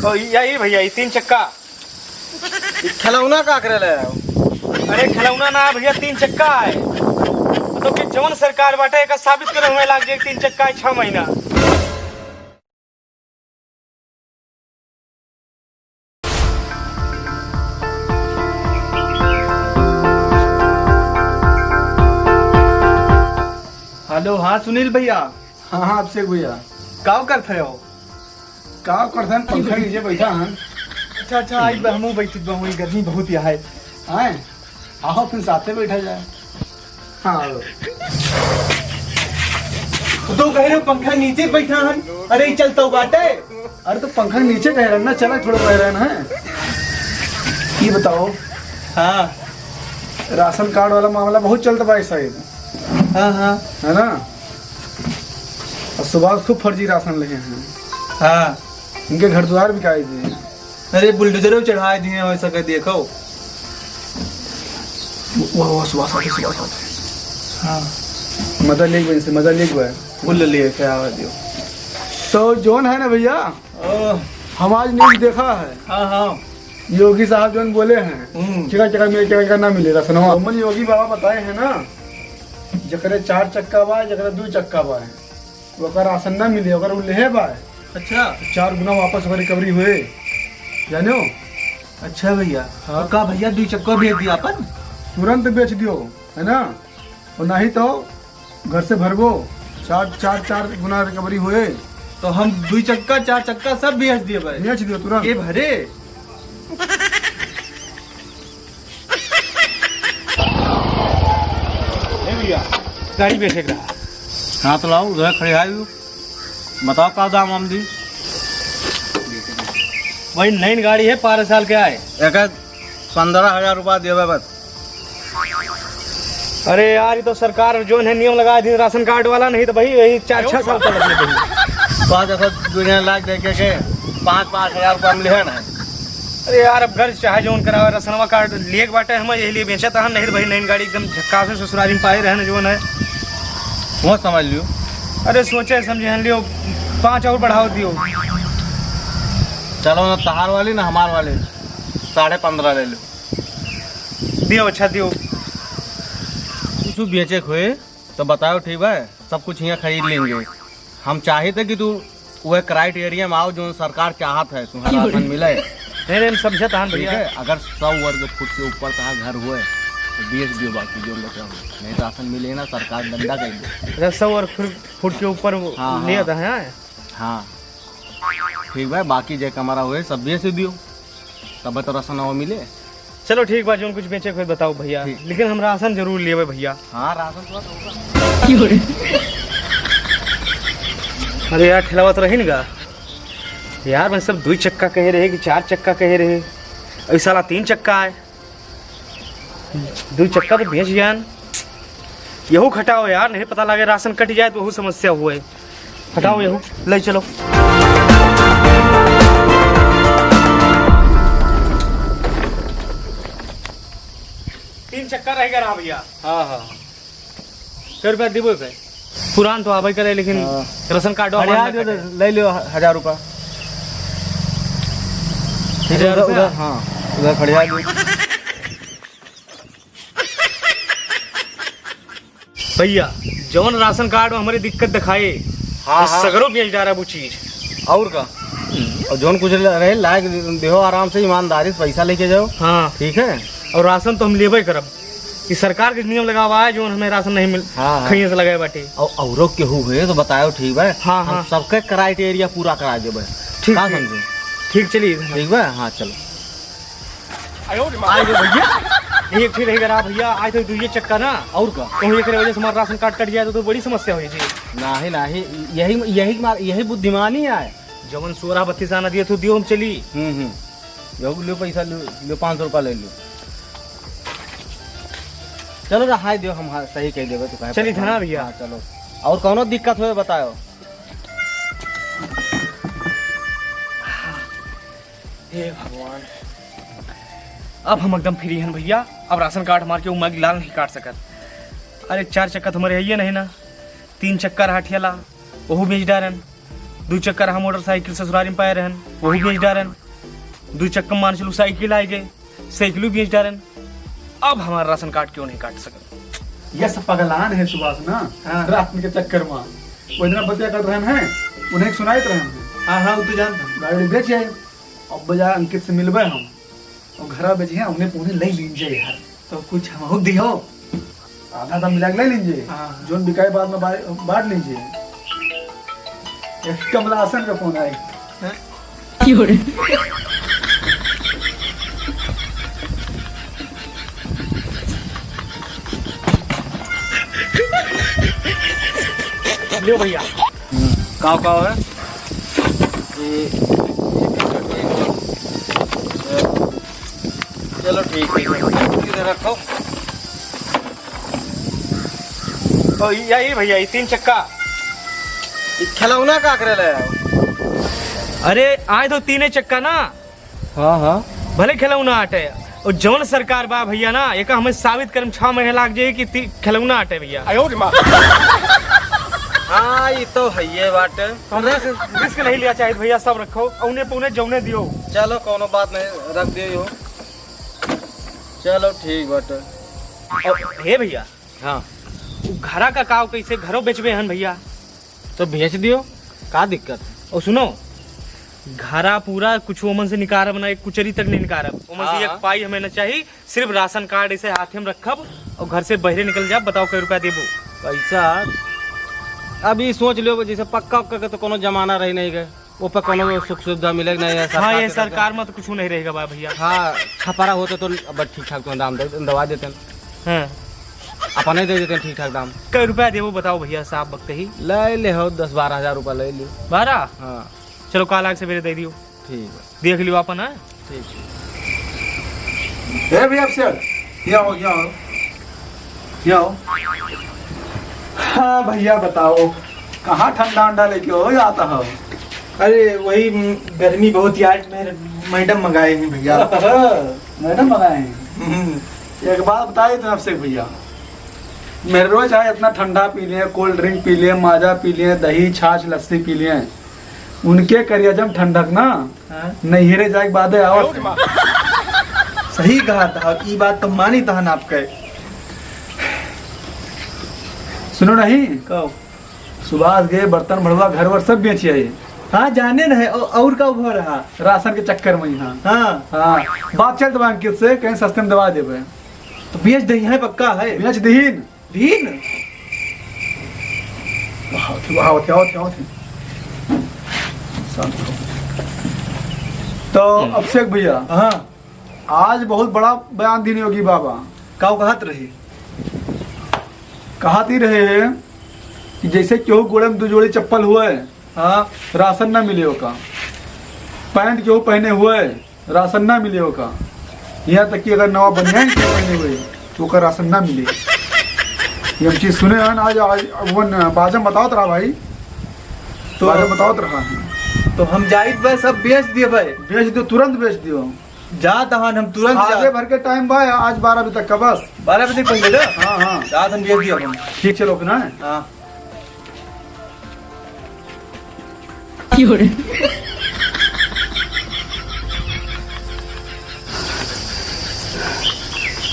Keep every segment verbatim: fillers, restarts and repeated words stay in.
तो यही भैया, ये तीन चक्का। ई खिलौना का करे ले आयो? अरे खिलौना ना भैया, तीन चक्का है। तो कि जवन सरकार बाटे, एका साबित करे हुए लाग जाए, तीन चक्का है, छह महीना। हेलो, हाँ सुनील भैया। हाँ, हाँ, अभिषेक भैया। का करत हो? का करत हन, पंखा नीचे बैठा हन। अच्छा, अच्छा, आई बा, हमहूँ बैठत बा, वही गर्मी बहुत यहाँ है। हाँ, आओ फिर साथे बैठा जाए। हाँ, आओ। तो कह रहे हो पंखा नीचे बैठा हन? अरे, ई चलता बाटे। अरे, तो पंखा नीचे कह रहे हैं ना, चला थोड़ा कह रहे हैं ना। ये बताओ। हाँ। राशन कार्ड वाला मामला बहुत चलता बा इस side। हाँ, हाँ। है ना? और सुभाष खूब फर्जी राशन लेके हैं। हाँ। इनके घर द्वार बिकाए दिए। अरे, बुलडोजर चढ़ाए दिए, वैसा कर दिए, खाओ। वो, वो, वो सुभाष आते, सुभाष आते। हाँ। मजा लेके बा इनसे, मजा लेके बा। बुल लिए, क्या आवाज दियो? तो जोन है ना भैया, ओ। हम आज news देखा है। हाँ, हाँ। योगी साहब जोन बोले हैं, हम्म। चक्का, चक्का मिले, चक्का, चक्का ना मिले, राशनवा। कौन योगी बाबा बताए हैं ना, जकरे चार चक्का बा, जकरे दू चक्का बा, ओकर राशन ना मिले, अगर उ लेहे बा, अच्छा। तो चार गुना वापस ओकर recovery होए, जानो? अच्छा भैया, हाँ। तो का भैया दुई चक्का बेच दिया अपन? तुरंत बेच दियो, है ना? और नहीं तो घर से भरबो, चार, चार, चार गुना recovery होए। तो हम दुई चक्का, चार चक्का सब बेच दिए भाई। बेच दियो तुरंत। के भरे? ए भैया, गाड़ी बेचे के रहा। हाँ, तो लाओ, उधर खड़े आए हो। बताओ, का दाम हम दी? भाई, नई गाड़ी है, बारह साल के आए। एक पन्द्रह हजार रुपया देवे बस। अरे यार, ये तो सरकार जोन है नियम लगा दी राशन कार्ड वाला, नहीं तो भाई यही चार छह साल तक अपने भाई। तो आज ऐसा दुनिया लाख देखे के पाँच, पाँच हजार रुपया हम लेहे ना। अरे यार, अब घर चाहे जोन करावे, राशनवा कार्ड लिए के बाटे हम, यही लिए बेचत हन, नहीं तो भाई नई गाड़ी एकदम झक्कास है, ससुरारी में पाए रहने जोन है। वो समझ लियो। अरे सोचे समझे हन लियो, पाँच और बढ़ाओ दियो। चलो ना, तहार वाली ना हमार वाली, साढ़े पन्द्रह ले लो। दियो, अच्छा दियो। कुछ बेचे के होए तो बताओ, ठीक बा, सब कुछ यहाँ खरीद लेंगे। हम चाहित है कि तू वह criteria में आओ जो सरकार चाहत है, तुम्हारा राशन मिले। नहीं, नहीं, हम समझत हन ठीक भैया। है, अगर सौ वर्ग फुट के ऊपर तहार घर होए तो बेच दियो, बाकी जो बचा हो, नहीं तो राशन मिले ना, सरकार डंडा कर दे। अच्छा, सौ वर्ग फुट, फुट के ऊपर वो हाँ, हाँ। लिया था, हाँ? हाँ, ठीक बा, बाकी जे कमरा होए सब बेच दियो, तब तो राशन मिले। चलो ठीक बा, जोन कुछ बेचे के होई बताओ भैया, ठीक। लेकिन हम राशन जरूर लेबे भैया। हाँ, राशन तो होगा। अरे यार, ठेलावा तो रही न गा यार, मैं सब दुई चक्का कहे रहे कि चार चक्का कहे रहे, अभी साला तीन चक्का आए। दुई चक्का तो बेच गया न। यहू खटाओ यार, नहीं पता लगे राशन कट जाए तो वहू समस्या हुए। हटाओ यहू, ले चलो। तीन चक्का रह गया रहा भैया। हाँ, हाँ। कै रुपया देबो पे? पुरान तो आबे करे, लेकिन हाँ। राशन कार्ड खड़िया हमार ना दे, कटे। ले लो ह-, हजार रुपया। हजार उधर, रुपया? उधर, हाँ, उधर खड़िया दो। भैया, जौन राशन कार्ड में हमरे दिक्कत दिखाए, हाँ, वो हाँ। सगरो बेच डारा वो चीज। और का? और जौन कुछ रहे, लायक देहो, आराम से ईमानदारी से पैसा लेके जाओ। हाँ। ठीक है? और राशन तो हम लेबे करब। कि सरकार के नियम लगावा है, जौन हमें राशन नहीं मिल, हाँ, हाँ। खइये से लगाए बाटे। और औरो केहू हुए तो बताओ, ठीक बा? हाँ, हम हाँ। सबके criteria पूरा करा देबे। ठीक, का ठीक। समझे? ठीक, चलिए। ठीक बा? हाँ, चलो। आए गो भैया, एक फिर रह गया भैया, आज तो दुइये चक्का ना। और का? तो एकरे वजह से हमारा राशन कार्ड कट जाए तो, तो बड़ी समस्या हो जाए। नहीं, नहीं, यही, यही मार-, यही बुद्धिमानी है। जवन सोरह बत्तीस आना दिए तो दियो, हम चली। हम्म, हम्म। लो, लो पैसा, लो, लो पाँच सौ रुपया ले लो। चलो रे, हाय दियो, हम हाँ, सही कह देबे, तू काहे चली परेशान? धना भैया। हाँ, चलो। और कौनो दिक्कत होए, बताओ। हे भगवान, अब हम एकदम free हन भैया। अब राशन कार्ड हमार के उमा की लाल नहीं काट सकत। अरे, चार चक्का तो हमारे है ही नहीं ना, तीन चक्का रहा ठेला, वहू बेच डारन। दुइ चक्का रहा मोटरसाइकिल ससुरारी में पाए रहन, वहू बेच डारन। दुइ चक्का मान चलू साइकिल आइ गए, साइकिलू बेच डारन। अब हमार राशन कार्ड क्यों नहीं काट सकत? यह सब पगलान है सुभाष ना, हाँ। राशन के चक्कर में। वो इतना बतिया करत रहन है, उन्हें सुनाइत रहन है। हाँ, हाँ, वो तो जानत है। गाड़ी बेच आए, अब बजा अंकित से मिलबे हम। और घरा बेचिहे, हमने पूरे ले लीन जाए यार। तो कुछ हमहू दियो। आधा आधा मिला के ले लीन जाए। हाँ। जोन बिकाए बाद में बा-, बांट लीन जाए। एक कमला हसन का फोन आए। हाँ? क्यों रे? लियो भैया। हम्म, काव काव है? ये, ये, चलो ठीक है, इधर रखो। तो यही भैया, ये तीन चक्का। ये खिलौना का करे ले आयो? अरे, आए तो तीने चक्का ना। हाँ, हाँ। भले खिलौना आटे, और जौन सरकार बा भैया ना, एक हमें साबित करम छह महीने लाग जाए कि ती-, खिलौना आटे भैया। आयो रे माँ। हाँ, ये तो है, ये बात है। तो हम रिस्क, रिस्क नहीं लिया चाहिए भैया, सब रखो, औने पौने जौने दियो। चलो, कोनो बात नहीं, रख दियो यो। चलो, ठीक बाटे। और हे भैया, हाँ। उ घरा का काव कैसे घरो बेचबे हन भैया? तो बेच दियो, का दिक्कत? और सुनो, घरा पूरा कुछ ओमन से निकारब ना, एक कुचरी तक नहीं निकारब। ओमन से हाँ, एक हाँ। पाई हमें ना चाही, सिर्फ राशन कार्ड इसे हाथे में रखब और घर से बहरे निकल जाब। बताओ कै रुपया देबो? पैसा? अब ई सोच लियो, जैसे पक्का उक्का के तो कोनो जमाना रही नहीं गए, वो पर कोनो सुख सुविधा मिले नहीं है हाँ, सरकार ये के तरफ से। सरकार में तो कुछ नहीं रहेगा बा भैया। हाँ, छपरा होते तो अब ठीक ठाक तो दाम दे, दवा देते हैं। हाँ। अपने दे देते हैं ठीक ठाक दाम। कै रुपया देबो बताओ भैया, साफ वक्त ही। ले ले हो, दस बारह हजार रुपया ले लियो। बारह? हाँ। चलो, काल आग सवेरे दे दियो। ठीक है। देख लियो अपन, हाँ? ठीक है। ए भैया अफसर, यहाँ हो, यहाँ हो, यहाँ हो। हाँ भैया बताओ, कहाँ ठंडा अंडा लेके हो जाता हो? अरे वही, म, गर्मी बहुत यार, मेरे मैडम मंगाए हैं भैया। मैडम मंगाए हैं? हम्म। एक बात बताए थे अफसर भैया, मेरे रोज चाहे इतना ठंडा पी लिए, कोल्ड ड्रिंक पी लिए, माजा पी लिए, दही, छाछ, लस्सी पी लिए, उनके करिया जब ठंडक ना, हाँ? नैहरे जाए के बादे आवत है। सही कहा था, ई बात तो मानी तहन आपके। सुनो नहीं, कहो। सुभाष गए बर्तन भड़वा घर वर सब बेच आए। हाँ, जाने न है, औ-, और का उभर रहा? राशन के चक्कर में ही, हाँ। हाँ। हाँ, बात चलत बा अंकित से, कहीं सस्ते में दवा देबे। तो बेच दही है, पक्का है? बेच दहीन। दीन? आवत है, आवत है, आवत है, आवत है। शांत हो। तो हम्म। अभिषेक भैया, हाँ। आज बहुत बड़ा बयान दीन योगी बाबा। काऊ कहत रही? कहत ही रहे हैं कि जैसे केहू गोड़े में दो जोड़ी चप्पल हुए, हाँ। राशन ना मिले ओका, पैंट केहू पहने हुए, राशन ना मिले ओका। यहाँ तक कि अगर नवा बनियान के पहने हुए, तो ओका राशन ना मिले। ये हम चीज सुने हन आज, आज वन बाजम बतावत रहा भाई, तो बाजम बतावत रहा है। तो हम जाइत बा, सब बेच दिए भाई। बेच दियो, तुरंत बेच दियो। जात हन हम तुरंत आज जा। भर के टाइम बा, आज बारह बजे तक का बस। बारह बजे पहले ना? हाँ, हाँ। जात हम बेच दिए हम। ठीक, चलो फिर, हाँ? हाँ।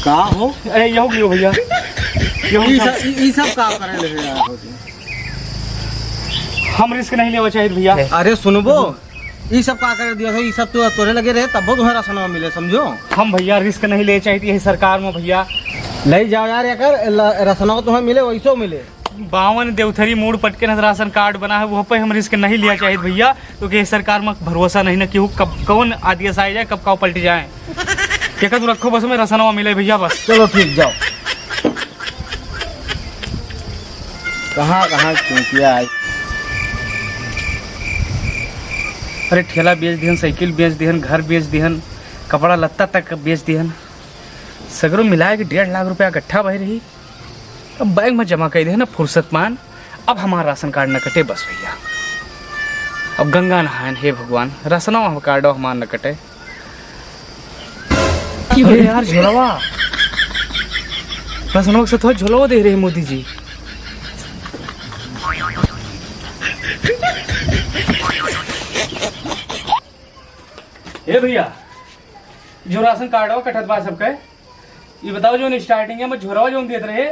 का हो? अरे, यहो लियो भैया। यहो ई सब, सब, ई, ई सब का करे लगे यार हो जी? हम रिस्क नहीं लेवा चाहिए भैया। अरे सुनबो, ई सब का करे दिया हो? ई सब तो तोरे लगे रहे, तब तुम्हें राशनवा मिले, समझो। हम भैया रिस्क नहीं ले चाहिए, यही सरकार में भैया। ले जाओ यार, एकर ल-, राशनवा तुम्हें मिले, वैसो मिले। बावन देवथरी मोड़ पटके न राशन कार्ड बना है, वह पे हम रिस्क नहीं लिया चाहिए भैया, क्योंकि ये सरकार में भरोसा नहीं ना कि वो कब कौन आदेश आ जाए, कब का पलट जाए। क्या तू रखो बस में राशनवा मिले भैया बस। चलो ठीक, जाओ। कहाँ कहाँ चूतिया है। अरे ठेला बेच दिहन, साइकिल बेच दिहन, घर बेच दिहन, कपड़ा लत्ता तक बेच दिहन, सगरो मिलाए के डेढ़ लाख रुपया इकट्ठा भई रही। अब बैंक में जमा कर दे ना फुर्सत मान। अब हमार राशन कार्ड न कटे बस भैया। अब गंगा नहायन, हे भगवान, राशनवा हम कार्डो हमार न कटे। अरे यार झोलवा, राशनवा के साथ झोलवा दे रहे मोदी जी। हे भइया, जो राशन कार्डवा कटत बा सबके, ये बताओ, जो स्टार्टिंग में झोरवा जो देत रहे,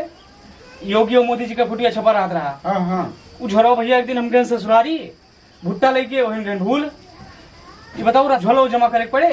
योगी और मोदी जी का फोटो छपा रहत रहा, हाँ, हाँ। उ झोरवा भइया एक दिन हम गए ससुरारी, भुट्टा लेके वहीं गए भूल। ये बताओ, रा-, झोला जमा करे के पड़े।